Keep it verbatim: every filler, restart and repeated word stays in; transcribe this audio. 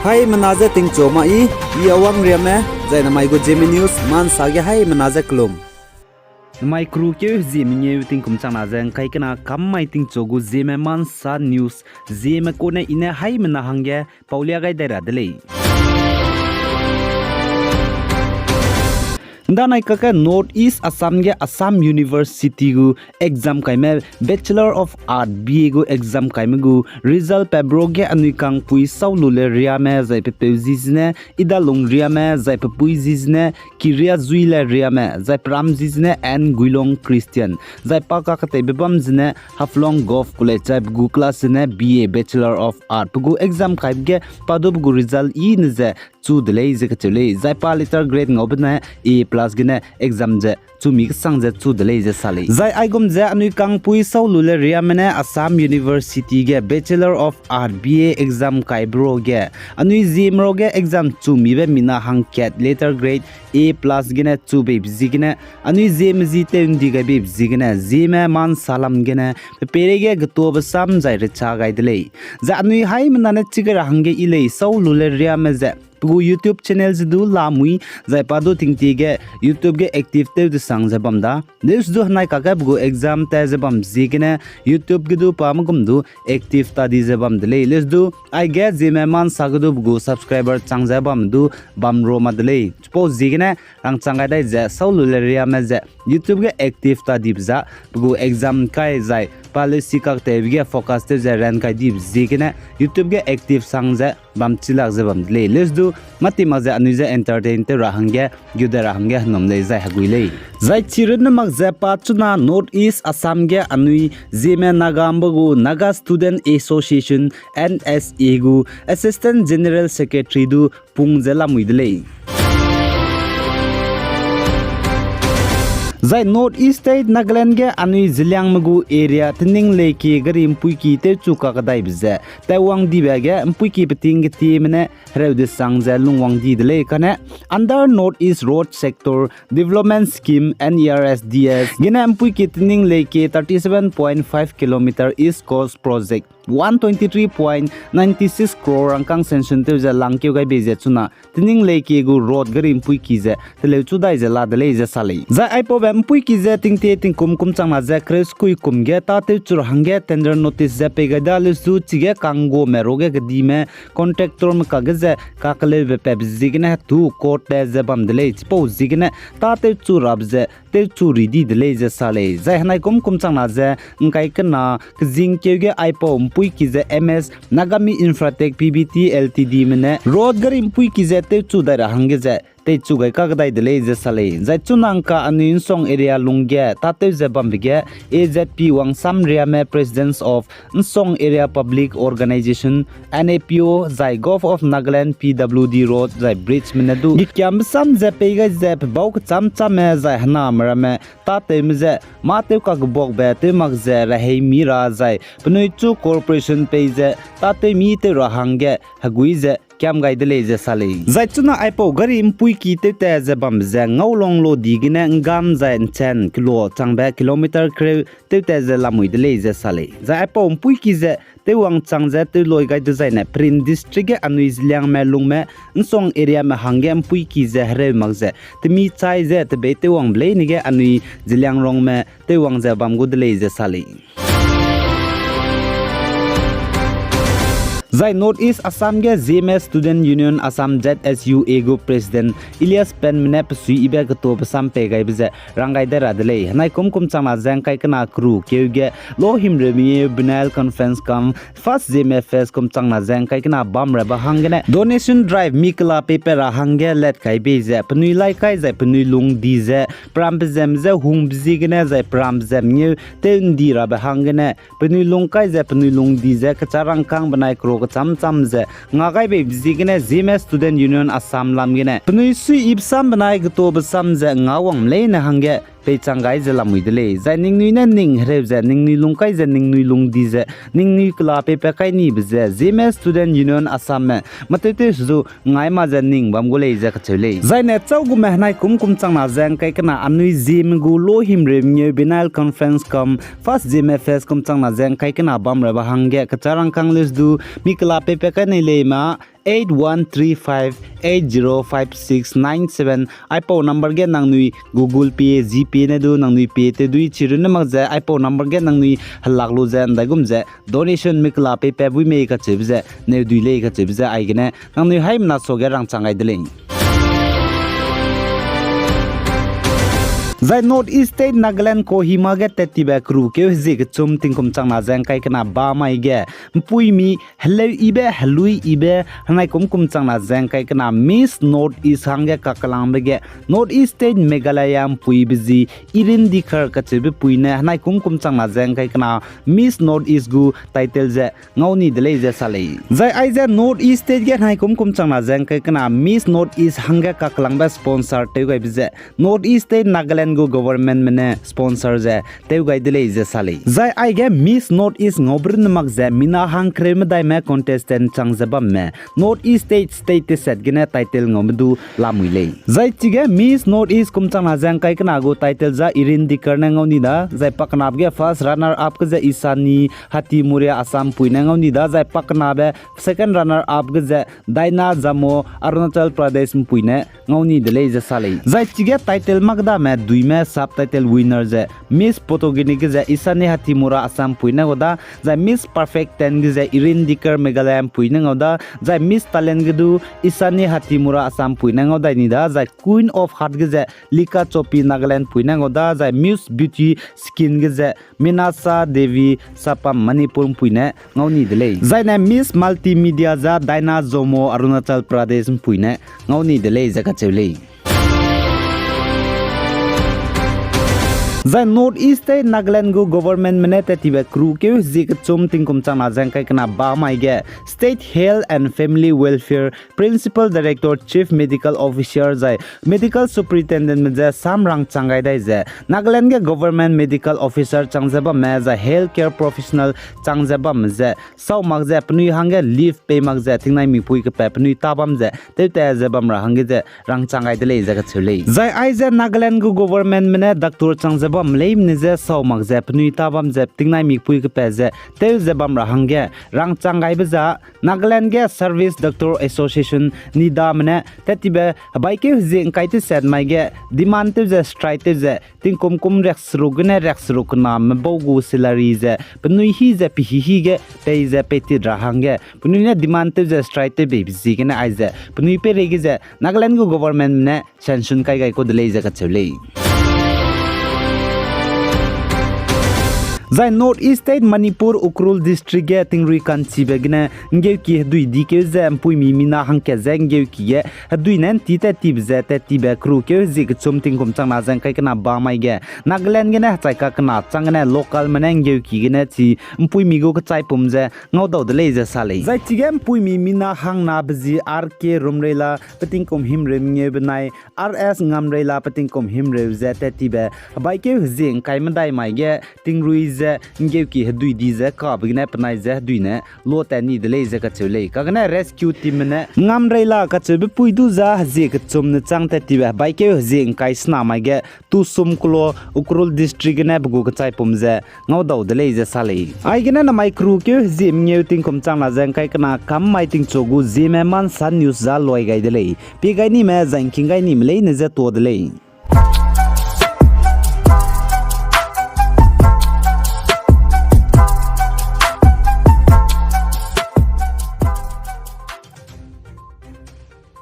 Haimena je tingchu ma i, i Awang Riame, zai namai gu Zeme News ma nsa ge haimena je kelum. Namai keru keu hezie mengeu tingkum changna ze ngkai kena kam mai tingchu gu Zeme ma nsa news, Zeme kune i ne haimena hangge paulia gai dai ra de lei. Ndanai kakge North East Assam ge Assam University gu exam kaime Bachelor of Art, B A gu exam kaime gu result pebro ge anui kangpui Saulule Riame, zai pepeu zi zene Idalung Riame, zai pepui zi zene Kiriazuile Riame, zai peram zi zene N Guilong Christian, zai pa kaketeibe bam zene Haflong Govt College, zai pe gu class zene B A Bachelor of Art, pe gu exam kaibe ge pa du pe gu result i ne ze chu de lei ze kacheu lei, zai pa letter grade ngaube ne A plus gene exam ze chu mi kesang ze chu de lei ze sa lei. Zai aigum ze anui kangpui Saulule Riame ne Assam University ge Bachelor of Art, B A exam kaibe ruage anui Zeme ruage exam chu mibe mina hangkat letter grade A plus gene chu beibe ziegene, anui Zeme zi tew ndi gai beibe ziegene, Zeme ma nsa lam gene pe peireige getuabe sam zai recha gai de lei. Zai anui haimena ne chige ra hangge i lei Saulule Riame ze pe gu YouTube channel ze du lamui, zai pa du tingtie ge YouTube ge active tew desang ze bam da. Leus du henai kakge pe gu exam ta ze bam ziegene YouTube ge du pa me gum du active ta di ze bam de lei. Leus du aige Zeme ma nsa ge du pe gu subscriber chang ze bam du bam ro ma de lei. Chipau ziegene rangchang gai dai ze Saulule Riame ze YouTube ge active ta dibe za pe gu exam kai zai pa leusi kaktewbe ge focus tew ze ran kai dibe ziegene YouTube ge active sang ze bam chilak ze bam de lei. Leus du mâti mak ze anui je entertain tew ra hangge, geu dai ra hangge henum lei zai hegui lei. Zai chirunne mak ze pa chuna North East Assam ge anui Zeme Nagambe gu Naga Student Association, N S A gu Assistant General Secretary du pung ze lamui de lei. Zai North East State Nagaland ge anui Zeliangme gu area Tening Leke gari mpuiki tewchu kakdaibe ze tewwang dibe ge mpuiki peting getieme ne hereu desang ze lungwang di de lei kane under North East Road Sector Development Scheme, N E R S D S gene mpuiki Tening Leke thirty seven point five kilometer East Coast Project one twenty three point nine six crore rangkâng sanction tew ze langkeu gai bei ze chuna Tening Leke gu road gari mpuiki ze teleu chu dai ze la de lei ze sa lei. Zai aipaube mpuiki ze tingtie tingkum kum changna ze kereu sekui kum ge tâtewchu ra hangge tender notice ze pei gai da leus du chige kangguame ruage kedime contractorme kakge ze kakeleube patbe ziegene hetu court te ze bam de lei. Chipau ziegene tâtewchu rabe ze tewchu ri di de lei ze sa lei. Zai henai kum kum changna ze ngkai kena kezingkeu ge aipau mpuiki ze M S Nagami Infratech P V T Ltd me ne road gari mpuiki ze tewchu dai ra hangge ze teichu gai kakdai de lei ze sa lei. Zai chuna ngka anui Nsong area lungge tâtew ze bambe ge A Z P Wangsam Riame, President of Nsong Area Public Organisation, N A P O, zai Govt of Nagaland P W D road zai bridgeme ne du gekiambe sam ze pei gai ze pebau kechâm châme zai hename ramme tâtewme ze mâ tew kakebakbe tew mak ze rehei mi ra zai penui chu corporation pei ze tâtew mi tew ra hangge hegui ze kiam gai de lei ze sa lei. Zai chuna aipau gari mpuiki tewtat ze bambe ze Ngaulong lo di gene Ngam zai Nchen kelo changbe kilometer kereu tewtat ze lamui de lei ze sa lei. Zai aipau mpuiki ze tewwang chang ze tewloi gai dezaine Peren District ge anui Zeliangme lungme Nsong areame hangge mpuiki ze hereu mak ze temi chai ze tebei tewwangbe leine ge anui Zeliangrongme tewwang ze bam gu de lei ze sa lei. Zai North East Assam ge Zeme Student Union Assam, Z S U A gu President Elias Penme ne pesui ibe ketuabe sam pei gaibe ze rang gai de ra de lei. Henai kum kum changna ze ngkai kena keru keu ge lo himreu mengeu Biennial Conference cum First Zeme Fest kum changna ze ngkai kena bam rabe hanggene donation drive mi kela peipat ra hangge lat kai bei ze penui lai kai zai penui lung di ze perambe zem ze hungbe ziegene zai perambe zem ngeu tew ndi rabe hanggene penui lung kai ze penui lung di ze kecharangkâng benai kero kechâm châm ze nga gai beibe ziegene Zeme Student Union Assam lam gene penui sui ibe sam benai getuabe sam ze nga wangme leine hangge peichang gai ze lamui de lei. Zai ningnui ne ning hereu ze ningnui lung kai ze ningnui lung di ze ningnui kela peipat kai nibe ze Zeme Student Union Assamme matew tew se du ngai ma ze ning bam gu lei ze kacheu lei. Zaine chau gume henai kum kum changna ze ngkai kena anui Zeme gu lo himreu mengeu Biennial Conference cum First Zeme Fest kum changna ze ngkai kena bam rabe hangge kecharangkâng list du mi kela peipat kai nei lei ma eight one three five eight zero five six nine seven. Aipau number ge nangnui Google Pay, GPay ne du nangnui Pay tew dui chi runne mak ze aipau number ge nangnui helak lu ze ndaigum ze donation mikla pei pa bui mei kacheube ze neu dui lei kacheube ze aigene nangnui haimena suage rangchang gai de lei. Zai North East State Nagaland Kohima ge tat tibe keru keu hezie kechum tingkum changna ze ngkai kena ba mai ge mpuimi heleu ibe, helui ibe, henai kum kum changna ze ngkai kena Miss North East hangge kakelangbe ge North East State Meghalaya mpuibe zi Irin Dikar kacheube pui ne henai kum kum changna ze ngkai kena Miss North East gu title ze ngau ni de lei ze sa lei. Zai aize North East State ge henai kum kum changna ze ngkai kena Miss North East hangge kakelangbe sponsor tew gaibe ze North East State Nagaland gu governmentme ne sponsor ze tew gai de lei ze sa lei. Zai aige Miss North East ngaube runne mak ze mina hang kereu medaime contestant chang ze bamme North East State, state teset gene title ngaume du lamui lei. Zai chige Miss North East kum changna ze ngkai kena gu title za Irin Dikar ne ngau ni da, zai pakenabe ge first runner up ge ze Isani Hathimuria Assam mpui ne ngau ni da, zai pakenabe second runner up ge ze Daina Jamo Arunachal Pradesh mpui ne ngau ni de lei ze sa lei. Zai chige title makdame duime sub title winner ze Miss Photogenic ge ze Isani Hathimuria Assam mpui ne ngau da, zai Miss Perfect ten ge ze Irin Dikar Meghalaya mpui ne ngau da, zai Miss Talent ge du Isani Hathimuria Assam mpui ne ngau dai ni da, zai Queen of Heart ge ze Lika Chopi Nagaland mpui ne ngau da, zai Miss Beauty Skin ge ze Minasa Devi Sapam Manipur mpui ne ngau ni de lei. Zaine Miss Multimedia za Daina Jamo Arunachal Pradesh mpui ne ngau ni de lei ze kacheu lei. Zai North East State Nagaland gu governmentme ne tat tibe keru keu hezie kechum tingkum changna ze ngkai kena ba mai ge State Health and Family Welfare Principal Director, Chief Medical Officer zai Medical Superintendentme ze sam rangchang gai dai ze Nagaland ge government medical officer chang ze bamme zai healthcare professional chang ze bamme ze sau mak ze penui hangge leave pei mak ze tingnai mikpui kepat penui ta bam ze tewtat ze bam ra hangge ze rangchang gai de lei ze kacheu lei. Zai aize Nagaland gu governmentme ne doctor chang ze bam leime ne je sau mak ze penui ta bam ze tingnai mikpui kepat ze tew ze bam ra hangge rangchang gaibe za Nagaland ge Service Doctor Association, NEDAme ne tat tibe hebaikeu hezie ngkai teset mai ge demand tew ze strike tew ze tingkum kum riakseruk gene riakseruk kename bau gu salary ze penui hi ze pehî hi ge pei ze peitit ra hangge penui ne demand tew ze strike tew beibe ziegene aize penui peireige ze Nagaland gu governmentme ne sanction kai gai kau de lei ze kacheu lei. Zai North East State Manipur Ukhrul District ge tingrui kanchibe gene nggeuki hedui dikeu ze mpuimi mina hangkat ze nggeuki ge hedui ne nti tat tibe ze tat tibe keru keu hezie kechum tingkum changna ze ngkai kena ba mai ge Nagaland gene hechai kakena chang gene localme ne nggeuki gene chi mpuimi gu kechaipum ze ngaudau de lei ze sa lei. Zai chige mpuimi mina hangnabe zi R K Rumreila petingkum himreu mengeu benai R S Ngamreila petingkum himreu ze tat tibe hebaikeu hezie ngkai medai mai ge tingrui ze nggeuki hedui di ze kabe gene penai ze hedui ne lotat ni de lei ze kacheu lei. Kagene rescue teamme ne Ngamreila kacheube pui du za hezie kechum ne chang tat tibe hebaikeu hezie ngkai sena mai ge Tusum Klo Ukhrul District gene pe gu kechaipum ze ngaudau de lei ze sa lei. Aigene namai keru keu hezie mengeu tingkum changna ze ngkai kena kam mai tingchu gu Zeme Mansa News za loi gai de lei. Pie gai nime zai ngking gai nime leine je tuâ de lei.